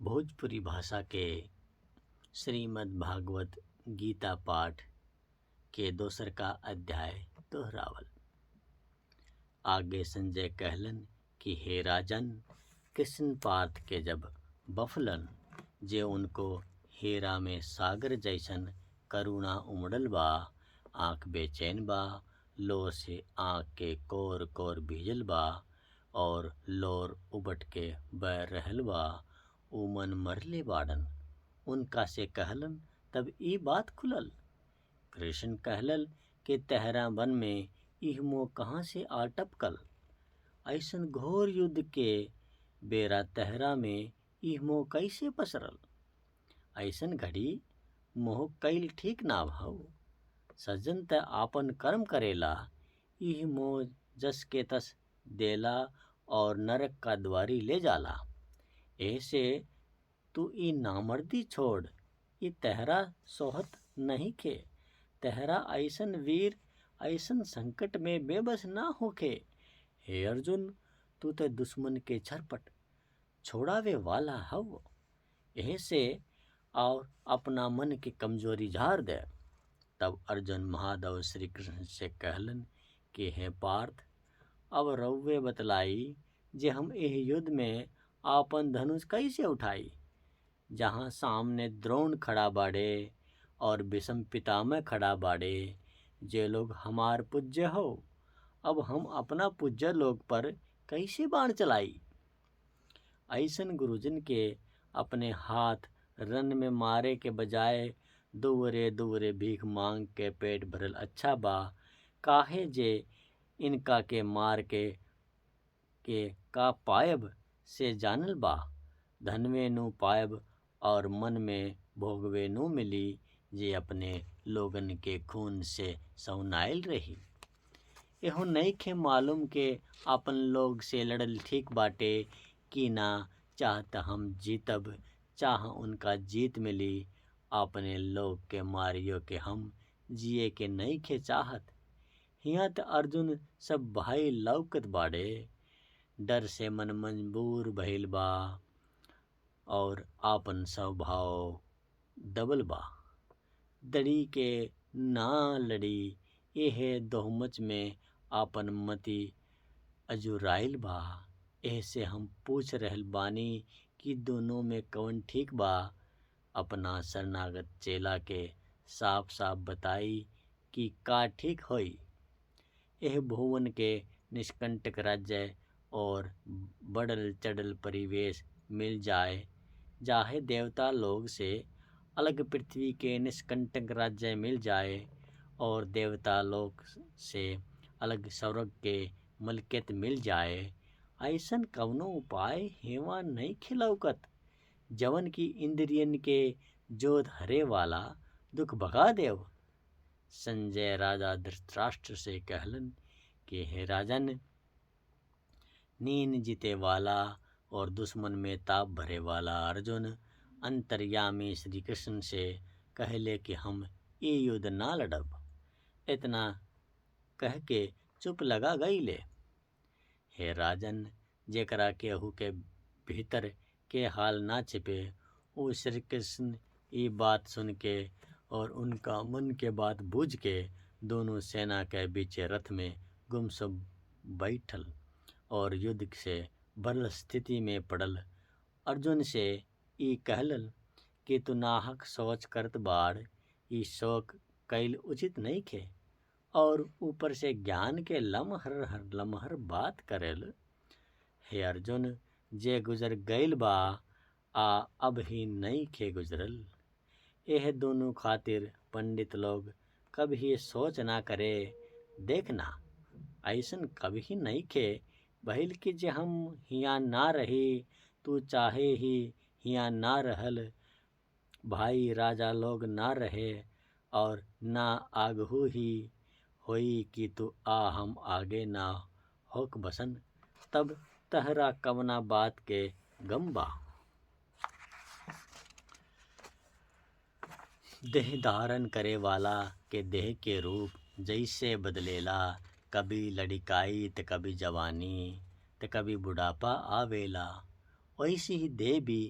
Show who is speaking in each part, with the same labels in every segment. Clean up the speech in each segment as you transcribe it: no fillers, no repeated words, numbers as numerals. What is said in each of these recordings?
Speaker 1: भोजपुरी भाषा के श्रीमद् भागवत गीता पाठ के दोसर का अध्याय दोहरावल। आगे संजय कहलन कि हे राजन, कृष्ण पार्थ के जब बफलन जे उनको हेरा में सागर जैसन करुणा उमड़ल बा, आँख बेचैन बा, लोर से आँख के कोर कोर भीजल बा और लोर उबट के बह रहल बा, ऊ मन मरले बाड़न। उनका से कहलन तब ई बात खुलल। कृष्ण कहलल कि तहरा वन में इह मोह कहाँ से आ टपकल। ऐसन घोर युद्ध के बेरा तहरा में इह मोह कैसे पसरल। ऐसन घड़ी मोह कैल ठीक ना हौ। सज्जन त आपन कर्म करेला, इह मोह जस के तस देला और नरक का द्वारी ले जाला। ऐसे तू ई नामर्दी छोड़, ई तहरा सोहत नहीं खे। तहरा ऐसन वीर ऐसन संकट में बेबस ना होखे। हे अर्जुन, तू तो दुश्मन के छरपट छोड़ावे वाला हौ। ऐसे और अपना मन के कमजोरी झाड़ दे। तब अर्जुन महादेव श्री कृष्ण से कहलन कि हे पार्थ, अब रउवे बतलाई जे हम एह युद्ध में आपन धनुष कैसे उठाई, जहाँ सामने द्रोण खड़ा बाड़े और भीष्म पितामह खड़ा बाड़े, जे लोग हमार पूज्य हो। अब हम अपना पूज्य लोग पर कैसे बाण चलाई। ऐसन गुरुजन के अपने हाथ रन में मारे के बजाय दुवरे दुवरे भीख मांग के पेट भरल अच्छा बा। काहे जे इनका के मार के का पायब से जानल बा। धनवे नु पायब और मन में भोगवे नु मिली जे अपने लोगन के खून से सौनाइल रही। एहो नइखे मालूम के अपन लोग से लड़ल ठीक बाटे कि ना। चाहत हम जीतब चाह उनका जीत मिली। अपने लोग के मारियो के हम जिए के नइखे चाहत। हिया त अर्जुन सब भाई लौकत बाड़े। डर से मन मजबूर भइल बा और आपन स्वभाव दबल बा। दड़ी के ना लड़ी एहे दोहमच में आपन मति अजुराइल बा। ऐसे हम पूछ रहल बानी कि दोनों में कौन ठीक बा। अपना शरणागत चेला के साफ साफ बताई कि का ठीक होई। एह भुवन के निष्कंटक राज्य और बढ़ल चढ़ल परिवेश मिल जाए, जाहे देवता लोग से अलग पृथ्वी के निष्कंटक राज्य मिल जाए और देवता लोग से अलग स्वर्ग के मलकियत मिल जाए, ऐसन कवनो उपाय हेवा नहीं खिलौकत जवन की इंद्रियन के जोत हरे वाला दुख भगा देव। संजय राजा धृतराष्ट्र से कहलन कि हे राजन, नींद जीते वाला और दुश्मन में ताप भरे वाला अर्जुन अंतर्यामी श्री कृष्ण से कहले कि हम ये युद्ध ना लड़ब। इतना कह के चुप लगा गईले। हे राजन, जेकरा केहू के भीतर के हाल ना छिपे, वो श्री कृष्ण ये बात सुन के और उनका मन के बात बूझ के दोनों सेना के बीच रथ में गुमसुम बैठल और युद्ध से भरल स्थिति में पड़ल अर्जुन से ई कहलल कि तू नाहक सोच करत बाड़, ई शोक कैल उचित नहीं खे और ऊपर से ज्ञान के लमहर हर लमहर बात करेल। हे अर्जुन, जे गुजर गईल बा आ अब ही नहीं खे गुजरल। एह दोनों खातिर पंडित लोग कभी सोच ना करे। देखना ऐसन कभी नहीं खे भइल कि जे हम हियाँ ना रही, तू चाहे ही हियाँ ना रहल, भाई राजा लोग ना रहे और ना आगहू ही होई कि तू आ हम आगे ना होक बसन, तब तहरा कवना बात के गम बा। देह धारण करे वाला के देह के रूप जैसे बदलेला, कभी लड़िकाई त कभी जवानी त कभी बुढ़ापा आवेला, वैसे ही देह भी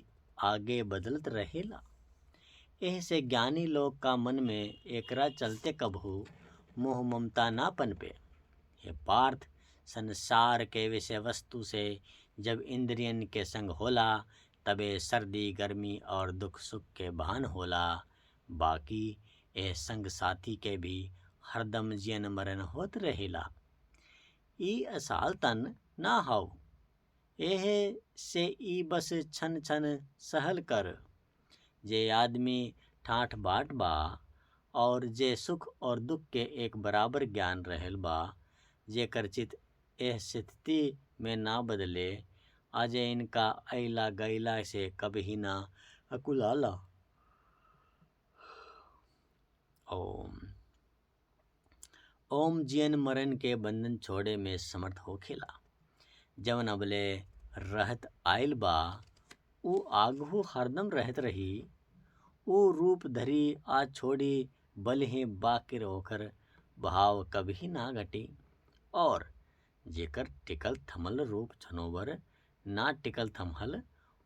Speaker 1: आगे बदलत रहेला। एह से ज्ञानी लोग का मन में एकरा चलते कभू मोह ममता ना पनपे। हे पार्थ, संसार के विषय वस्तु से जब इंद्रियन के संग होला तबे सर्दी गर्मी और दुख सुख के भान होला। बाकी एह संग साथी के भी हरदम जियन मरन होत रहेला। ई असाल तन ना हौ, एह से ई बस छन छन सहल कर। जे आदमी ठाठ बाट बा और जे सुख और दुख के एक बराबर ज्ञान रहल बा, जेकर चित्त एह स्थिति में ना बदले, अजे इनका अइला गइला से कभी ना अकुलाला। ओम ओम जियन मरन के बंधन छोड़े में समर्थ होखेला। जवन अबले रहत आइल बा ऊ आगहु हरदम रहत रही। ऊ रूप धरी आ छोड़ी बलही बाकिर ओकर भाव कभी ना घटी। और जेकर टिकल थमल रूप छनोबर ना टिकल थमहल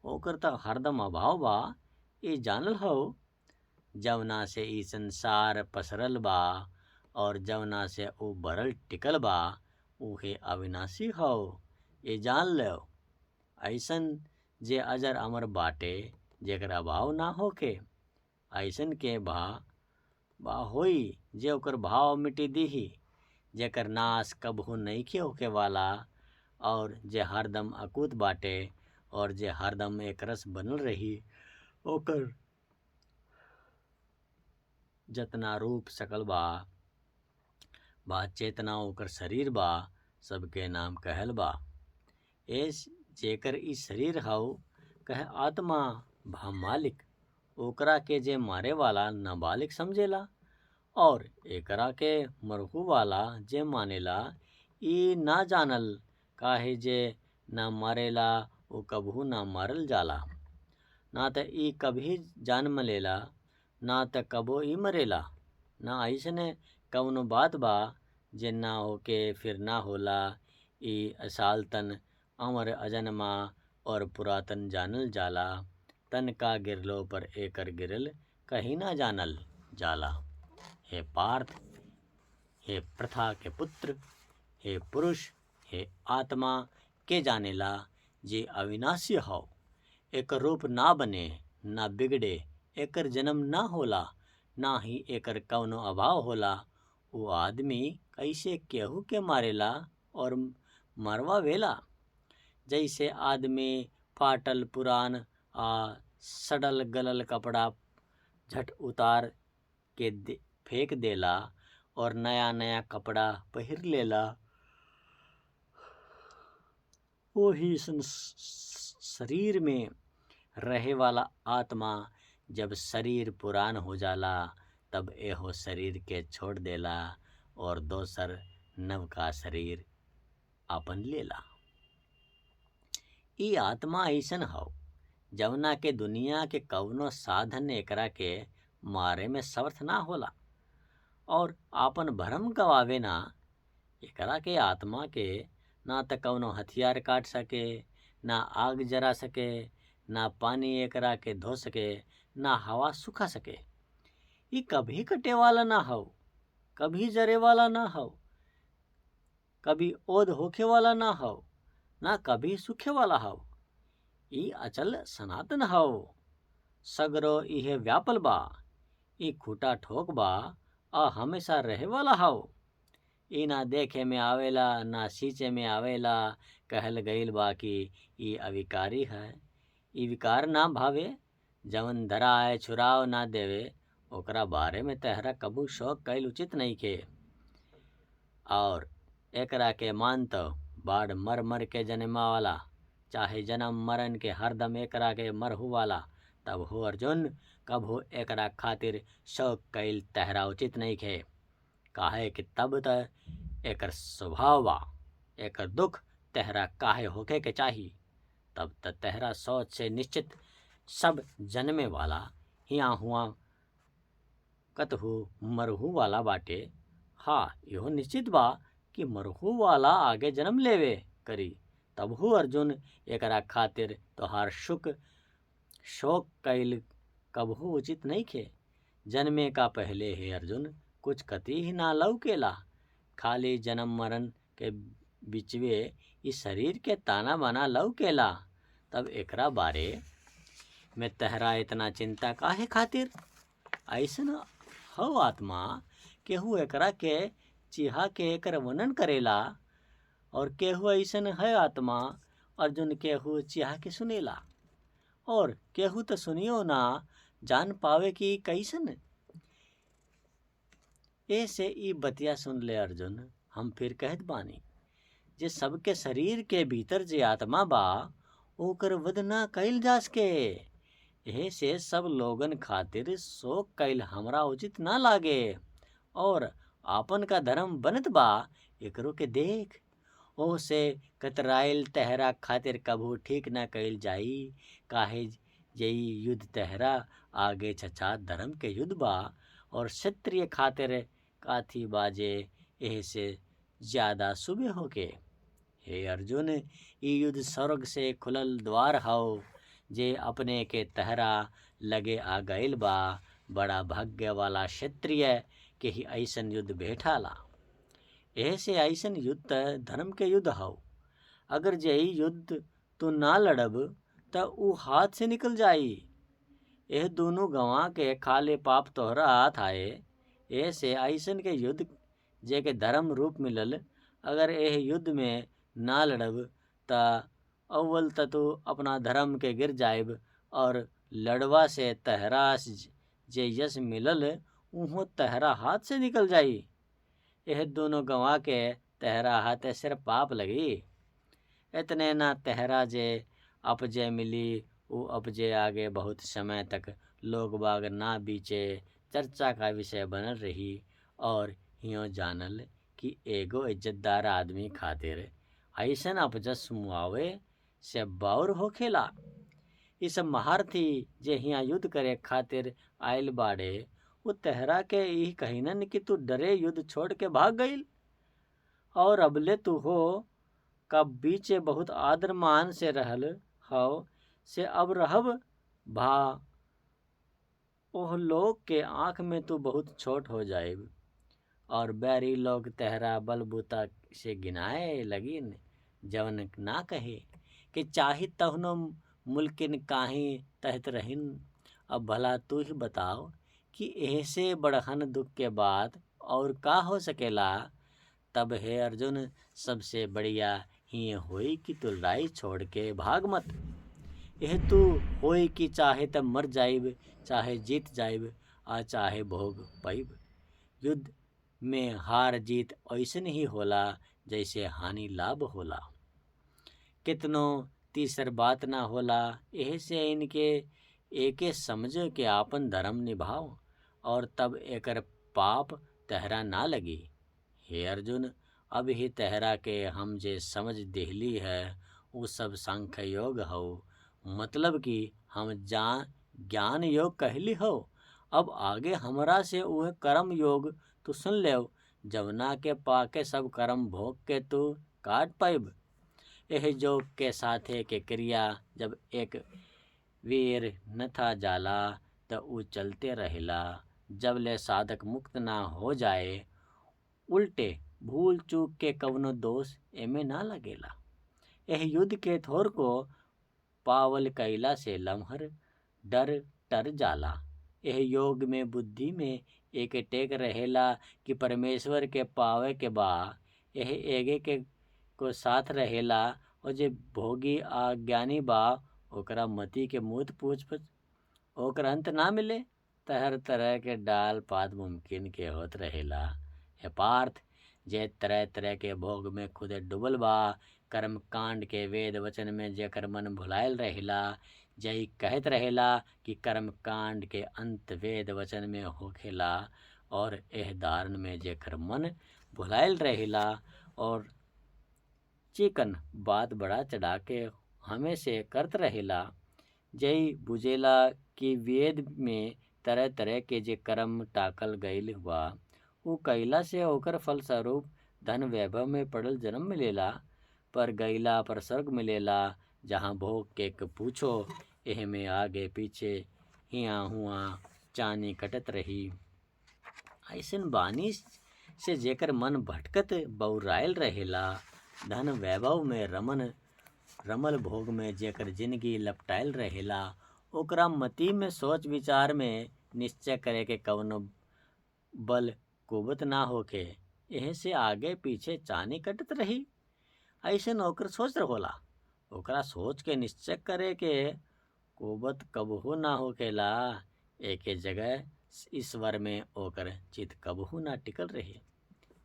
Speaker 1: ओकर त हरदम अभाव बा, ई जानल हो। जवना से ई संसार पसरल बा और जवना से ऊ भरल टिकल बा उहे अविनाशी हो, ये जान लो। ऐसन जे अजर अमर बाटे जेकर अभाव ना होके, ऐसन के बा होई जे ओकर भाव मिटी दीही, जेकर नाश कभू नइखे होके वाला और जे हरदम अकूत बाटे और जे हरदम एकरस बनल रही। ओकर जतना रूप सकल बा बा चेतना ओकर शरीर बा सबके नाम कहल बा। एस जेकर ई शरीर हौ कहे आत्मा भा मालिक, ओकरा के जे मारे वाला नाबालिग समझेला और एकरा के मरहू वाला जे मानेला ई ना जानल, काहे जे ना मारेला वो कभू ना मारल जाला। ना त ई कभी जन्म लेला ना त कबो ई मरेला। ना ऐसने कवनो बात बा जे ना होके फिर ना होला। ई असाल तन अमर अजन्मा और पुरातन जानल जाला। तन का गिरलो पर एकर गिरल कहीं ना जानल जाला। हे पार्थ, हे प्रथा के पुत्र, हे पुरुष, हे आत्मा के जानेला जे अविनाशी हौ। एकर रूप ना बने ना बिगड़े, एकर जन्म ना होला ना ही एकर कवनो अभाव होला। वो आदमी कैसे केहू के मारेला और मरवावेला। जैसे आदमी फाटल पुरान आ सड़ल गलल कपड़ा झट उतार के फेंक देला और नया नया कपड़ा पहिर लेला, वही शरीर में रहे वाला आत्मा जब शरीर पुरान हो जाला तब एहो शरीर के छोड़ देला और दोसर नवका शरीर अपन लेला। ई आत्मा ऐसन हौ जवना के दुनिया के कवनो साधन एकरा के मारे में समर्थ ना होला और आपन भरम गवावे ना। एकरा के आत्मा के ना त कवनो हथियार काट सके, ना आग जरा सके, ना पानी एकरा के धो सके, ना हवा सुखा सके। ई कभी कटे वाला ना हौ, कभी जरे वाला ना हौ, कभी ओद होखे वाला ना हौ, ना कभी सूखे वाला हौ। ई अचल सनातन हौ, सगरो इहे व्यापल बा। ई खूटा ठोक बा आ हमेशा रहे वाला हौ। ई ना देखे में आवेला ना सींचे में आवेला। कहल गईल बा कि ई अविकारी है, ई विकार ना भावे। जवन धराए छुराव ना देवे ओकरा बारे में तहरा कबू शौक कैल उचित नइखे। और एकरा के मान तो बाढ़ मर मर के जन्मा वाला, चाहे जन्म मरण के हरदम एकरा के मरहू वाला, तब हो अर्जुन कबो एकरा खातिर शौक कैल तहरा उचित नइखे। काहे कि तब त एकर स्वभाव बा, एकर दुख तहरा काहे होखे के चाही। तब त तहरा सोच से निश्चित सब जन्मे वाला हिया हुआ कतहु मरहू वाला बाटे। हाँ, इहो निश्चित बा कि मरहू वाला आगे जन्म लेवे करी। तब हो अर्जुन एकरा खातिर तोहार शोक कैल कबहू उचित नहीं खे। जन्मे का पहले हे अर्जुन कुछ कति ही ना लौकेला, खाली जन्म मरण के बिचवे इस शरीर के ताना बाना लौकेला। तब एकरा बारे में तहरा इतना चिंता काहे खातिर? ऐसन हो आत्मा केहू एकरा के चिहा के एकर वर्णन करेला और केहू ऐसन है आत्मा अर्जुन केहू चिहा के सुनेला और केहू तो सुनियो ना जान पावे कि कैसन। ऐसे ई बतिया सुन ले अर्जुन, हम फिर कहत बानी जे सबके शरीर के भीतर जे आत्मा बा ओकर वध ना कैल जा सके। एहे से सब लोगन खातिर शोक कैल हमरा उचित ना लागे और आपन का धर्म बनत बा एकरो के देख। ओ से कतराइल तहरा खातिर कभू ठीक ना कैल जाई, काहे जई युद्ध तहरा आगे छछा धर्म के युद्ध बा और क्षत्रिय खातिर काथी बाजे एह से ज्यादा सुबह होके। हे अर्जुन, ई युद्ध स्वर्ग से खुलल द्वार हौ जे अपने के तहरा लगे आ गइल बा। बड़ा भाग्य वाला क्षत्रिय के ही ऐसन युद्ध भेठाला। एह से ऐसन युद्ध धर्म के युद्ध हौ। अगर जे युद्ध तू ना लड़ब त ऊ हाथ से निकल जाई। एह दोनों गंवा के खाली पाप तोहरा हाथ आए। एह से ऐसन के युद्ध जे के धर्म रूप मिलल, अगर एह युद्ध में ना लड़ब त अव्वल त तू अपना धर्म के गिर जाइब और लड़वा से तहरा जे यश मिलल उहो तहरा हाथ से निकल जाई। एह दोनों गंवा के तहरा हाथे सिर पाप लगी। इतने ना तहरा जे अपजे मिली ऊ अपजे आगे बहुत समय तक लोग बाग ना बीचे चर्चा का विषय बनल रही और ह्यों जानल कि एगो इज्जतदार आदमी खातिर ऐसन अपजस मुआवे से बाउर होखेला। इस महारथी जे हियाँ युद्ध करे खातिर आयल बाड़े वो तहरा के यही कहिनन कि तू डरे युद्ध छोड़ के भाग गईल और अबले तू हो का बीचे बहुत आदर मान से रहल हव से अब रहब भा। ओह लोग के आँख में तू बहुत छोट हो जाइब और बैरी लोग तहरा बलबूता से गिनाए लगिन जवन ना कहे कि चाही तहनो मुल्किन काहे तहत रहिन। अब भला तू ही बताओ कि ऐसे बड़हन दुख के बाद और का हो सकेला। तब हे अर्जुन, सबसे बढ़िया ही होई कि तू लड़ाई छोड़ के भाग मत। यह तू होई कि चाहे तब मर जाइब, चाहे जीत जाइब आ चाहे भोग पाइब। युद्ध में हार जीत ऐसन ही होला जैसे हानि लाभ होला, कितनो तीसर बात ना होला। एह से इनके एके समझ के आपन धर्म निभाओ और तब एकर पाप तहरा ना लगी। हे अर्जुन, अब ही तहरा के हम जे समझ देहली है वो सब सांख्य योग हौ, मतलब कि हम ज्ञान योग कहली हो। अब आगे हमरा से वह कर्म योग तू सुन लेव, जवना के पाके सब कर्म भोग के तू काट पाइब। एह योग के साथे के क्रिया जब एक वीर न था जाला त ऊ चलते रहेला जब ले साधक मुक्त ना हो जाए। उल्टे भूल चूक के कवनो दोष एमे ना लगेला। एह युद्ध के थोर को पावल कैला से लम्हर डर टर जाला। एह योग में बुद्धि में एक टेक रहेला कि परमेश्वर के पावे के बा। एह एगे के को साथ रहेला और जे भोगी आ ज्ञानी बा ओकरा मति के मूत पूछ पूछ ओकर अंत ना मिले। तरह तरह के डाल पात मुमकिन के होत रहेला। हे पार्थ, जे तरह तरह के भोग में खुदे डूबल बा, कर्म कांड के वेद वचन में जेकर मन भुलायल रहेला, जई कहत रहेला कि कर्म कांड के अंत वेद वचन में होखेला और एह धारण में जेकर मन भुलायल रहेला और चिकन बात बड़ा चढ़ा के हमें से करत रहेला, जई बुझेला कि वेद में तरह तरह के जे कर्म टाकल गईल बा ऊ कैला से ओकर फलस्वरूप धन वैभव में पड़ल जन्म मिलेला, पर गईला पर स्वर्ग मिलेला जहाँ भोग के पूछो। एह में आगे पीछे हिया हुआ चानी कटत रही। ऐसन बानी से जेकर मन भटकत बौरायल रहेला, धन वैभव में रमन रमल भोग में जेकर जिंदगी लपटायल रहेला, ओकरा मति में सोच विचार में निश्चय करे के कवनो बल कुबत ना होखे, एह से आगे पीछे चानी कटत रही। ऐसन ओकर सोच होला। ओकरा सोच के निश्चय करे के कुबत कबहू ना होखेला। एके जगह ईश्वर में ओकर चित कबहू ना टिकल रहे।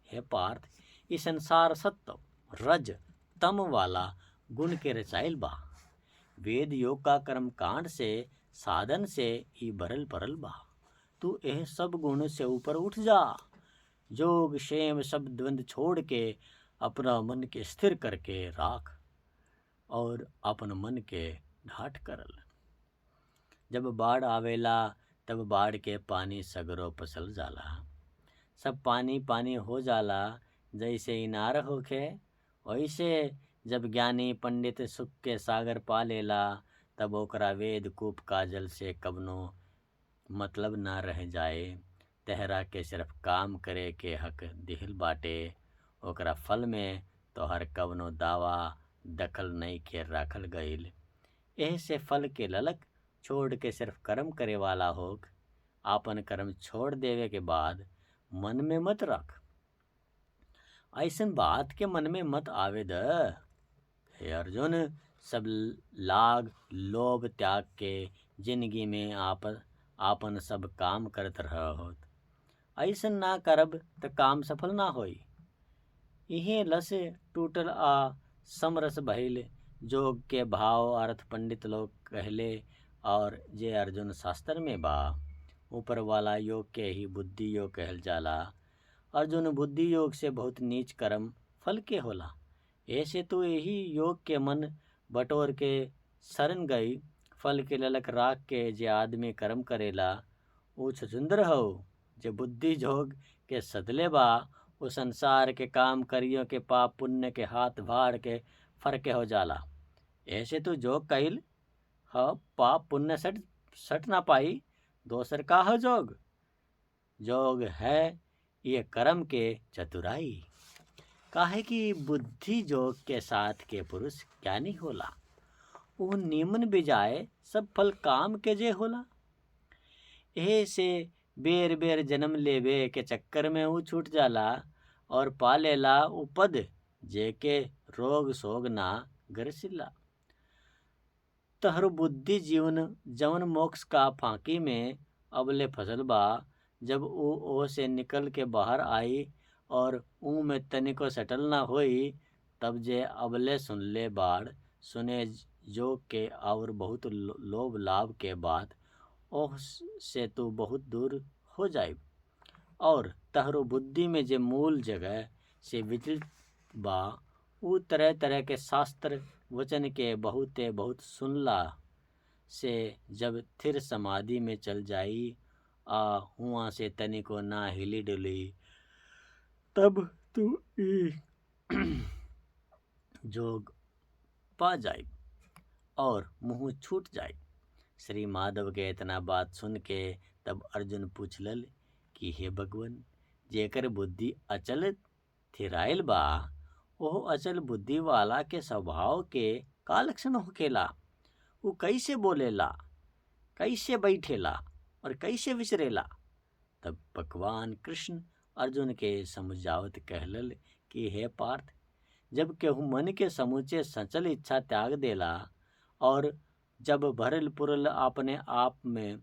Speaker 1: हे पार्थ, ई संसार सत्व रज तम वाला गुण के रचाइल बा। वेद योग का कर्म कांड से साधन से ई भरल परल बा। तू एह सब गुण से ऊपर उठ जा। जोग क्षेम सब द्वंद छोड़ के अपना मन के स्थिर करके राख और अपन मन के ढाठ करल। जब बाढ़ आवेला तब बाढ़ के पानी सगरो पसल जाला, सब पानी पानी हो जाला। जैसे इनार होखे वैसे जब ज्ञानी पंडित सुख के सागर पा लेला तब ओकरा वेद कूप का जल से कवनो मतलब ना रह जाए। तहरा के सिर्फ काम करे के हक दिहल बाटे, ओकरा फल में तोहर कवनो दावा दखल नइखे राखल गईल। एह से फल के ललक छोड़ के सिर्फ कर्म करे वाला होख। आपन कर्म छोड़ देवे के बाद मन में मत रख, ऐसन बात के मन में मत आवे द। हे अर्जुन, सब लाग लोभ त्याग के जिंदगी में आप आपन सब काम करत रहो। ऐसन ना करब त काम सफल ना होई। इहे लस टूटल आ समरस भइल जोग के भाव अर्थ पंडित लोग कहले और जे अर्जुन शास्त्र में बा। ऊपर वाला योग के ही बुद्धि योग कहल जाला। अर्जुन बुद्धि योग से बहुत नीच कर्म फल के होला। ऐसे तो यही योग के मन बटोर के शरण गई फल के ललक राख के जे आदमी कर्म करेला ऊ छछुंदर हो। जे बुद्धि जोग के सदले बा वो संसार के काम करियो के पाप पुण्य के हाथ भाड़ के फरके हो जाला। ऐसे तो जोग कइल ह पाप पुण्य सट सट ना पाई। दोसर का हो जोग? जोग है ये कर्म के चतुराई। काहे कि बुद्धि जोग के साथ के पुरुष ज्ञानी होला, वो नीमन बिजाए सब फल काम के जे होला। एहे से बेर बेर जन्म लेवे के चक्कर में ऊ छूट जाला और पा लेला ऊ पद जेके रोग सोग ना ग्रसिला। तहर बुद्धि जीवन जवन मोक्ष का फांकी में अबले फसल बा, जब ऊ ओह से निकल के बाहर आई और ऊ में तनिको सटल ना होई, तब जे अबले सुनले बाड़ सुने जोग के और बहुत लोभ लाभ के बाद ओह से तू बहुत दूर हो जाए। और तहरो बुद्धि में जे मूल जगह से विचलित बा ऊ तरह तरह के शास्त्र वचन के बहुते बहुत सुनला से जब थिर समाधि में चल जाई आ हुआ से तनिको ना हिली डुली, तब तू ई जोग पा जाए और मुँह छूट जाए। श्री माधव के इतना बात सुन के तब अर्जुन पूछलल कि हे भगवान, जेकर बुद्धि अचल थिराइल बा ओह अचल बुद्धि वाला के स्वभाव के का लक्षण होखेला? वो कैसे बोलेला, कैसे बैठेला और कैसे विचरेला? तब भगवान कृष्ण अर्जुन के समझावत कहलल कि हे पार्थ, जब केहू मन के समूचे सचल इच्छा त्याग देला और जब भरल पुरल अपने आप में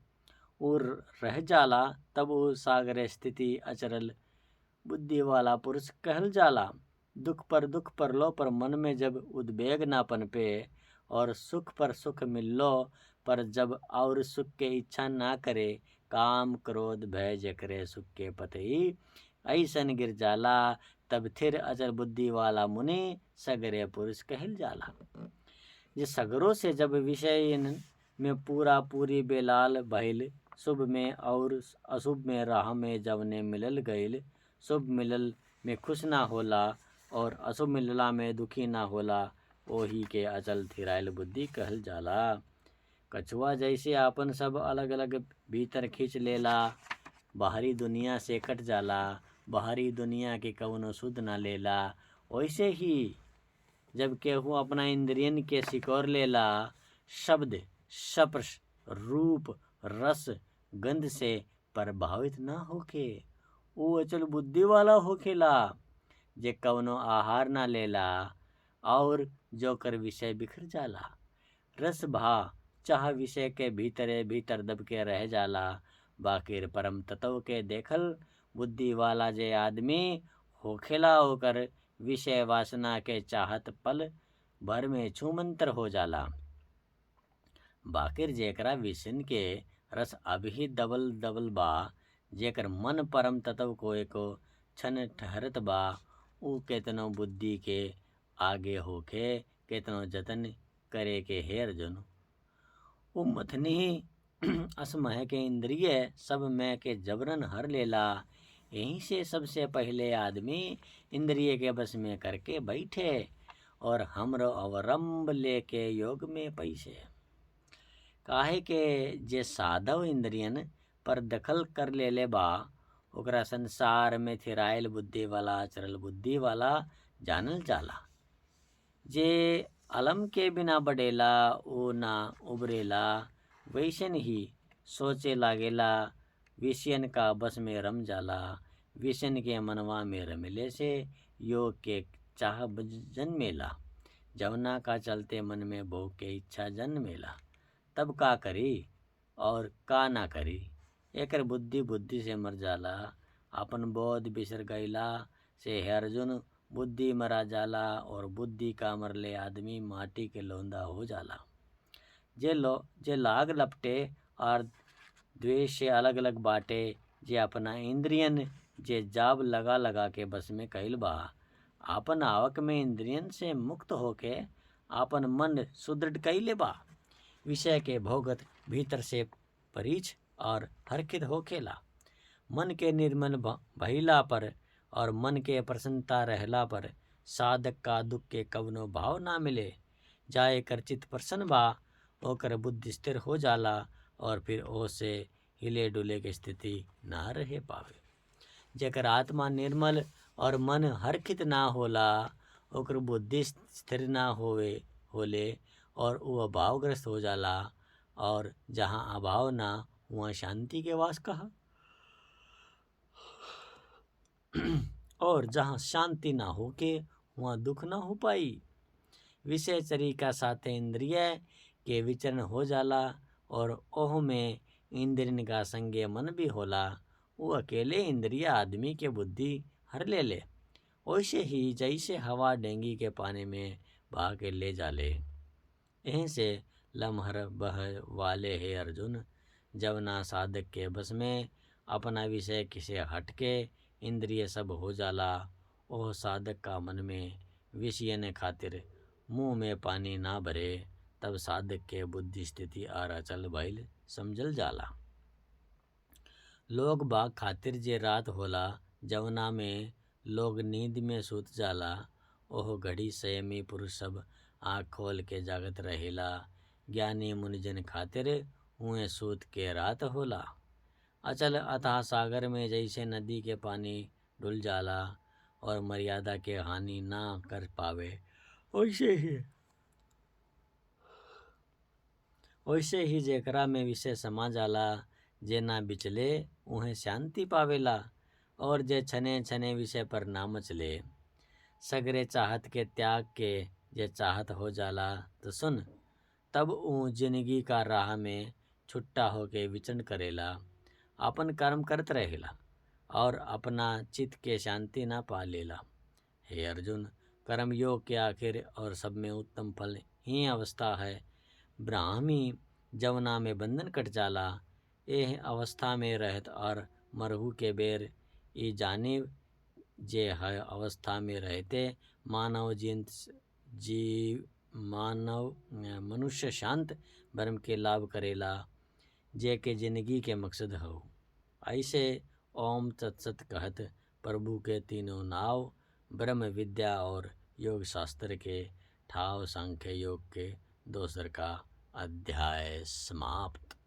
Speaker 1: वो रह जाला, तब वो सागर स्थिति अचरल बुद्धि वाला पुरुष कहल जाला। दुख पर दुख परलो पर मन में जब उद्वेग ना पनपे और सुख पर सुख मिललो पर जब और सुख के इच्छा ना करे, काम क्रोध भय जकरे सुख के पतई ऐसन गिर जाला, तब थिर अचल बुद्धि वाला मुनि सगरे पुरुष कहल जाला। जे सगरों से जब विषय में पूरा पूरी बेलाल भइल, शुभ में और अशुभ में राह में जवने मिलल गईल, शुभ मिलल में खुश ना होला और अशुभ मिलला में दुखी ना होला, ओही के अचल थिराइल बुद्धि कहल जाला। कछुआ जैसे आपन सब अलग अलग भीतर खींच लेला, बाहरी दुनिया से कट जाला, बाहरी दुनिया के कवनो सुध ना लेला, वैसे ही जब केहू अपना इंद्रियन के सिकोड़ लेला, शब्द स्पर्श रूप रस गंध से प्रभावित ना होके ऊ अचल बुद्धि वाला होखेला, जे कवनो आहार ना लेला और जोकर विषय बिखर जाला। रस भा चाह विषय के भीतरे भीतर दबके रह जाला, बाकिर परम तत्व के देखल बुद्धि वाला जे आदमी होखेला ओकर विषय वासना के चाहत पल भर में छूमंतर हो जाला। बाकिर जेकरा विषयन के रस अभी दबल दबल बा, जेकर मन परम तत्व को एको क्षण ठहरत बा, ऊ केतनो बुद्धि के आगे होके केतनो जतन करे के हे अर्जुन, ऊ मथनी असमय के इंद्रिय सब में के जबरन हर लेला। यहीं से सबसे पहले आदमी इंद्रिय के बस में करके बैठे और हमरो अवलंब लेके योग में पैसे। काहे के जे साधव इंद्रियन पर दखल कर लेले बा, ओकरा संसार में थिरायल बुद्धि वाला चरल बुद्धि वाला जानल जाला। जे अलम के बिना बढ़ेला वो ना उबरेला, वैसन ही सोचे लागेला, विषयन का बस में रम जाला। विषयन के मनवा में रमले से योग के चाह जन्मेला, जवना का चलते मन में भोग के इच्छा जन्मेला। तब का करी और का ना करी, एकर बुद्धि बुद्धि से मर जाला। अपन बोध बिसर गईला से हे अर्जुन बुद्धि मरा जाला, और बुद्धि का मरले आदमी माटी के लौंदा हो जाला। जे लाग लपटे और द्वेष से अलग अलग बाटे, जे अपना इंद्रियन जे जाब लगा लगा के बस में कैल बा, आपन आवक में इंद्रियन से मुक्त होके आपन मन सुदृढ़ कैले बा, विषय के भोगत भीतर से परीछ और हरखित होखेला। मन के निर्मल भइला पर और मन के प्रसन्नता रहला पर साधक का दुख के कवनो भाव ना मिले। जाए कर चित्त प्रसन्न बा, ओकर बुद्धि स्थिर हो जाला और फिर ओसे हिले डुले के स्थिति ना रहे पावे। जेकर आत्मा निर्मल और मन हरखित ना होला, ओकर बुद्धि स्थिर ना होवे होले और वो अभावग्रस्त हो जाला, और जहाँ अभाव ना वहाँ शांति के वास कहा, और जहाँ शांति ना होके वहाँ दुख ना हो पाई। विषय चरी का साथे इंद्रिय के विचरण हो जाला और ओह में इंद्रियन का संगे मन भी होला। वो अकेले इंद्रिय आदमी के बुद्धि हर ले ले, वैसे ही जैसे हवा डेंगी के पानी में बहा के ले जाले। यहीं से लम्हर बह वाले हे अर्जुन, जब ना साधक के बस में अपना विषय किसे हटके इंद्रिय सब हो जाला, ओह साधक का मन में विषय ने खातिर मुंह में पानी ना भरे, तब साधक के बुद्धि स्थिति और अचल भइल समझल जाला। लोग बाग खातिर जे रात होला जवना में लोग नींद में सूत जाला, ओह घड़ी संयमी पुरुष सब आँख खोल के जागत रहेला। ज्ञानी मुनिजन खातिर उहे सूत के रात होला। अचल अथाह सागर में जैसे नदी के पानी डुल जाला और मर्यादा के हानि ना कर पावे, वैसे ही जेकरा में विषय समा जाला, जे ना बिचले उहे शांति पावेला, और जे छने छने विषय पर ना मचले। सगरे चाहत के त्याग के जे चाहत हो जाला तो सुन, तब ऊ जिंदगी का राह में छुट्टा होके विचरण करेला, अपन कर्म करत रहेला और अपना चित्त के शांति ना पा लेला। हे अर्जुन, कर्म योग के आखिर और सब में उत्तम फल ही अवस्था है। ब्राह्मी जवना में बंधन कट जाला, एह अवस्था में रहत और मरहू के बेर ई जानी जे है अवस्था में रहते मानव जीव मानव मनुष्य शांत ब्रह्म के लाभ करेला, जे के जिंदगी के मकसद हो। ऐसे ओम तत्सत कहत प्रभु के तीनों नाव ब्रह्म विद्या और योग शास्त्र के ठाव सांख्य योग के दोसर का अध्याय समाप्त।